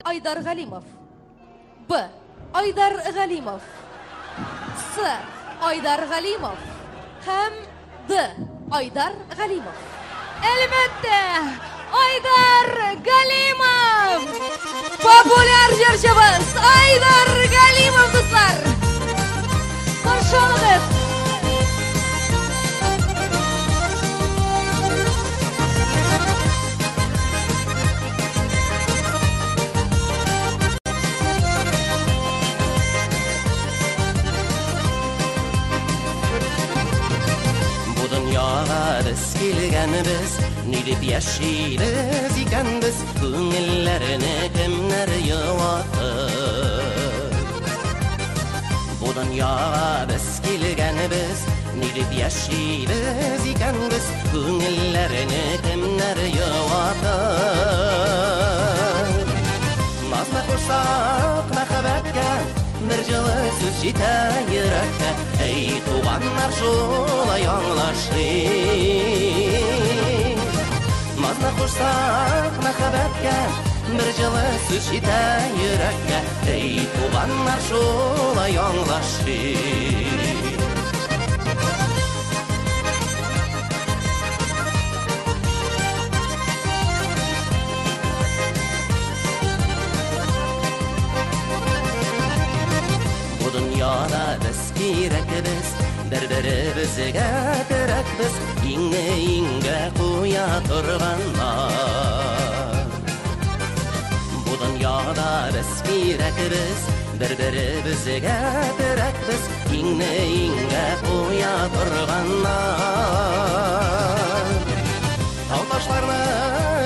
Айдар Галимов. Б. Айдар Галимов. С. Айдар Галимов. Һәм Д. Айдар Галимов. Әлбәттә, Айдар Галимов! Популяр җырчыбыз Айдар Галимов, дуслар! Каршы алыгыз! Бу дөньяга без килгәнбез, ни дип яшибез икәнбез, күңелләрне кемнәр юатыр? Бу дөньяга без килгәнбез, ни дип яшибез икәнбез, күңелләрне кемнәр юатыр? Назны кушсак мәхәббәткә, бер җылы сүз җитә йөрәккә. Эй, туганнар, шулай аңлашыйк. Назны кушсак мәхәббәткә, бер җылы сүз җитә йөрәккә. Эй, туганнар, шулай аңлашыйк. Бу дөньяда без кирәкбез, бер-беребезгә терәкбез, иңне иңгә куя торганнар. Бу дөньяда без кирәкбез, бер-беребезгә терәкбез, иңне иңгә куя торганнар. Тау-ташларны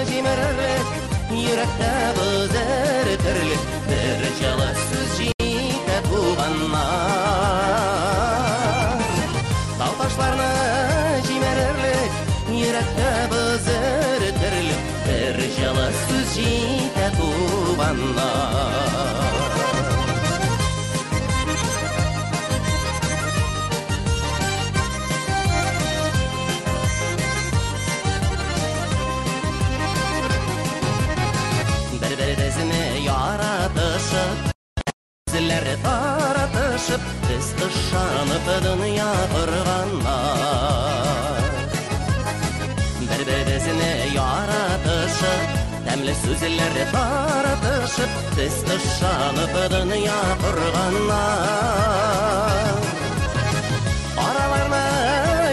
җимерерлек, йөрәктә боз эретерлек, бер җылы сүз җитә, туганнар. Тау-ташларны җимерерлек, йөрәктә боз эретерлек, бер җылы сүз җитә, туганнар. Бер-беребезне яратышып, сүзләр таратышып, без ышанып дөнья корганнар. Бер-беребезне яратышып, тәмле сүзләр таратышып, без ышанып дөнья корганнар. Араларны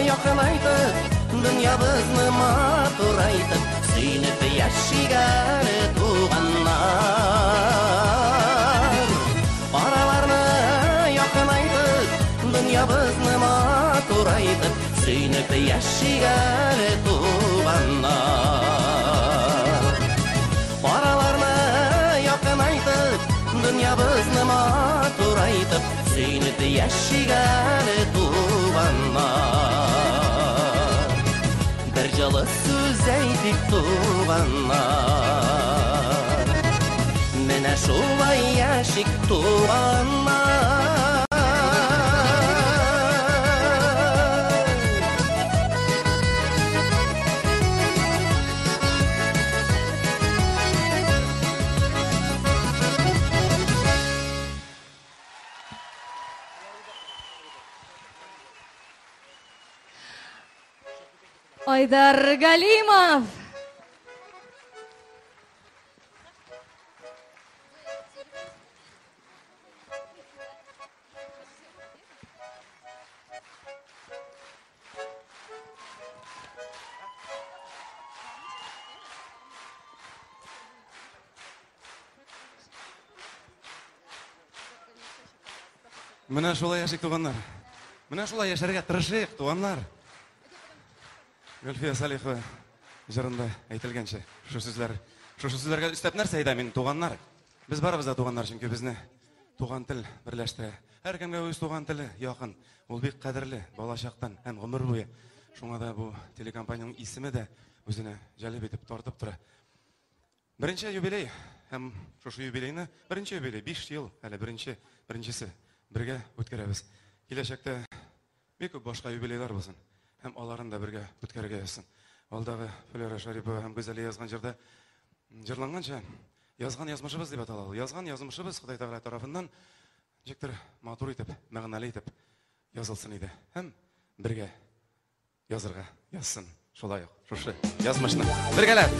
якынайтып, дөньябызны матурайтып, сөенеп яшик әле, туганнар. Араларны якынайтып, дөньябызны матурайтып, сөенеп яшик әле, туганнар. Араларны якынайтып, дөньябызны матурайтып, сөенеп яшик әле, туганнар. Бер җылы сүз әйтик, туганнар. Менә шулай яшик, туганнар. Айдар Галимов! Менә шулай яшик, туганнар. Менә шулай яшәргә тырышыйк, туганнар. Гөлфия Салихова җырында әйтелгәнчә, шушы сүзләр, шушы сүзләргә өстәп нәрсә әйтәм мин, туганнар? Без барыбыз да туганнар, чөнки безне туган тел берләштерә. Һәркемгә үз туган теле якын. Ул бик кадерле балачактан һәм гомер буе. Шуңа да бу телекомпаниянең исеме дә үзенә җәлеп итеп тартып тора. Беренче юбилей һәм шушы юбилейны, беренче юбилей, 5 ел әле беренче, беренчесе бергә үткәрәбез. Киләчәктә бик күп башка юбилейлар булсын һәм аларын да бергә үткәрергә язсын. Алдагы Флера Шарипова һәм Гүзәлия язган җырда җырланганча, Язган язмышыбыз дип атала ул. Язган язмышыбыз Ходай Тәгалә тарафыннан ничектер матур итеп, мәгънәле итеп язылсын иде. Һәм бергә язырга язсын. Шулай ук шушы язмышны. Бергәләп!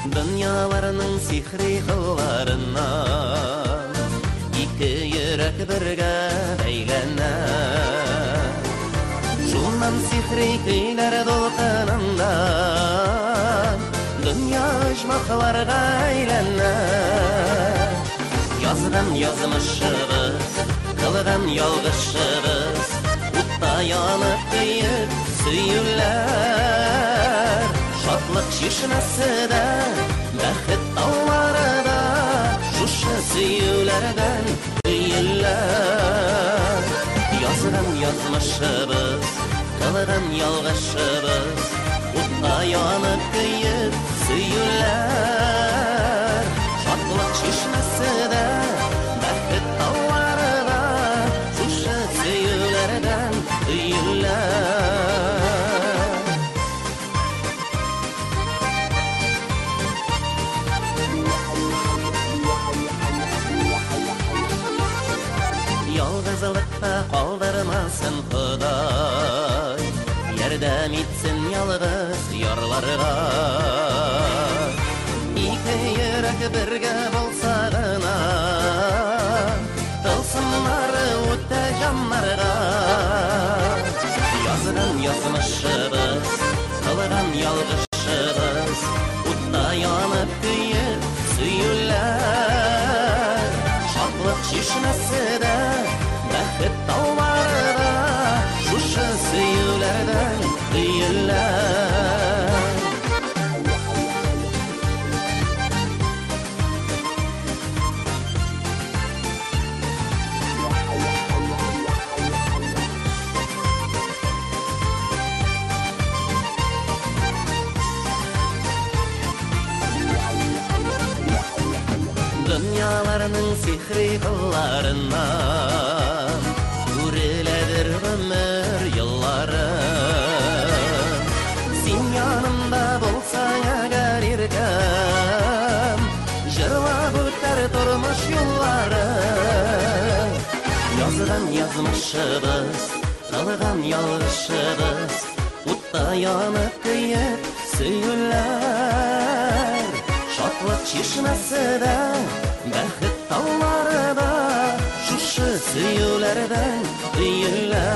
Дөньяларның сихри кылларыннан Ике йөрәк бергә бәйләнә. Шуннан сихри көйләр дулкынында Дөнья оҗмахларга әйләнә. Язган язмышыбыз, кылган ялгышыбыз, Утта янып көеп сөюләр. Шатлык чишмәсе дә, бәхет таулары да, Шушы сөюләрдән өелә. Язган язмышыбыз, кылган ялгышыбыз, Утта янып көеп сөюләр. Шатлык чишмәсе дә, бәхет таулары да, Шушы сөюләрдән өелә. Ялгызлыкта калдырмасын Ходай, Ярдәм итсен ялгыз ярларга. Ике йөрәк бергә булса гына, Тылсымнары үтә җаннарга. Язган язмышыбыз, кылган ялгышыбыз, Утта янып көеп сөюләр. Шатлык чишмәсе дә, бәхет таулары да, Шушы сөюләрдән өелә. Дөньяларның сихри кылларыннан Үреләдер гомер еллары. Син янымда булсаң әгәр, иркәм, Җырлап үтәр тормыш юллары. Язган язмышыбыз, кылган ялгышыбыз, Утта янып көеп сөюләр. Шатлык чишмәсе дә, бәхет таулары да, Шушы сөюләрдән өелә.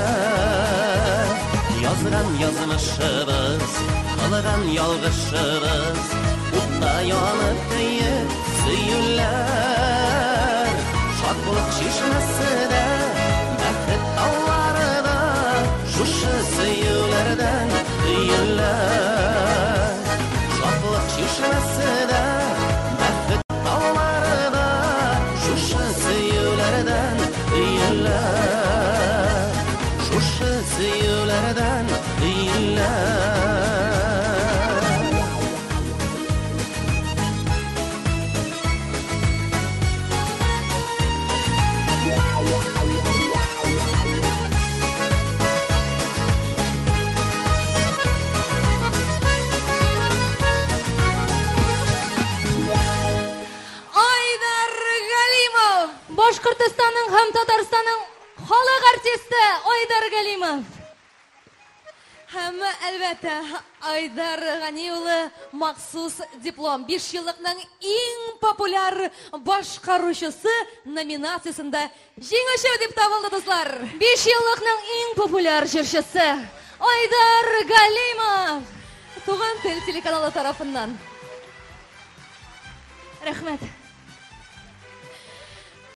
Язган язмышыбыз, кылган ялгышыбыз, Утта янып көеп сөюләр. Шатлык чишмәсе дә, бәхет таулары да, Шушы сөюләрдән өелә. Шатлык чишмәсе дә, бәхет таулары да, Шушы сөюләрдән өелә. Шушы сөюләрдән өелә. Айдар Галимов! Башкортостанның һәм Татарстанның халык артисты Айдар Галимов. Һәм әлбәттә, Айдар Гани улы махсус диплом 5 еллыкның иң популяр башкаручысы номинациясендә җиңүче дип табылды, дуслар. 5 еллыкның иң популяр җырчысы Айдар Галимов. Туган тел телеканалы тарафыннан. Рәхмәт.